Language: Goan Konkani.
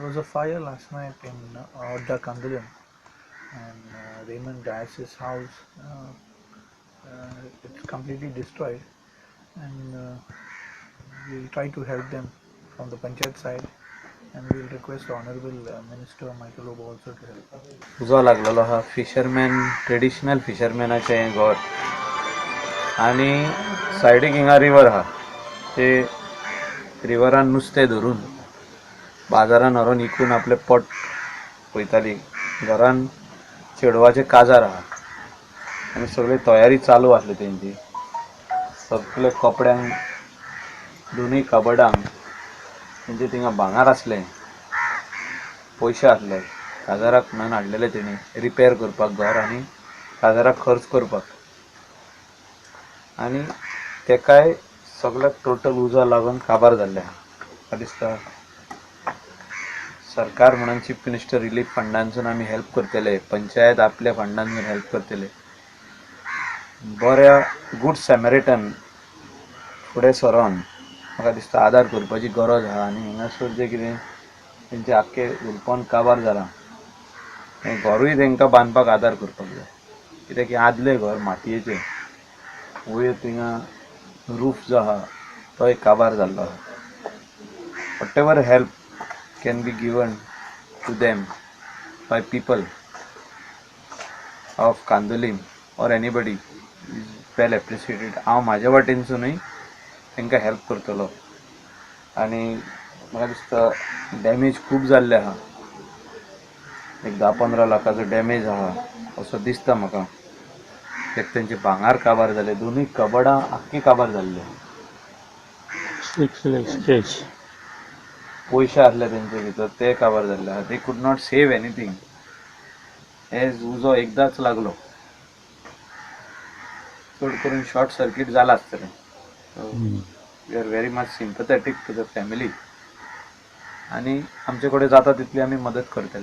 There was a fire last night in Odda Candolim and Raymond Dias' house. It's completely destroyed, and we'll try to help them from the panchayat side, and we'll request the Honorable Minister Michael Lobo also to help. उजो लागलेलो आहा. फिशरमॅन, ट्रेडिशनल फिशरमॅनाचें हें घर आनी सायडीक हिंगा रिवर आहा. ते रिवरान नुस्तें धरून बाजारान व्हरोन विकून आपलें पोट पळयताली. घरान चेडवाचें काजार आहा आनी सगळी तयारी चालू आसली तेंची. सगळे कपड्यांक, दोनूय कबडांक तेंचे थिंगा भांगर आसलें, पयशे आसले. काजाराक म्हणून हाडलेले तेणी रिपेर करपाक घर आनी काजाराक खर्च करपाक, आनी तेकाय सगळ्याक टोटल उजो लागून काबार जाल्लें आहा. म्हाका दिसता सरकार म्हणून चीफ मिनिस्टर रिलीफ फंडांसून आमी हेल्प करतले, पंचायत आपल्या फंडांसून हेल्प करतले. बऱ्या गूड सॅमेरिटन फुडें सरोन म्हाका दिसता आदार करपाची गरज आहा. आनी हिंगासर जें कितें तेंचें आख्खें हुलपोन काबार जालां, हें घरूय तांकां बांदपाक आदार करपाक जाय. कित्याक की आदलें घर मातयेचें, वयर थिंगा रूफ जो आहा तोय काबार जाल्लो आहा. Whatever help can be given to them by people of Candolim or anybody is well appreciated. हांव म्हाज्या वाटेनसुनूय तांकां हेल्प करतलो. आनी म्हाका दिसता डॅमेज खूब जाल्ले आहा, एक 10-15 लाखाचो डॅमेज आहा असो दिसता म्हाका. एक तेंचे भांगर काबार जाले, दोनूय कबडां आख्खी काबार जाल्ले. 6 lakhs cash. पयशे आसले तेंचे भितर, ते काबार जाल्ले आहा. They could not save anything as उजो एकदांच लागलो. चड करून शॉर्ट सर्कीट जाला आसतलें. We are very much sympathetic to the family आनी आमचे कडेन जाता तितली आमी मदत करतले.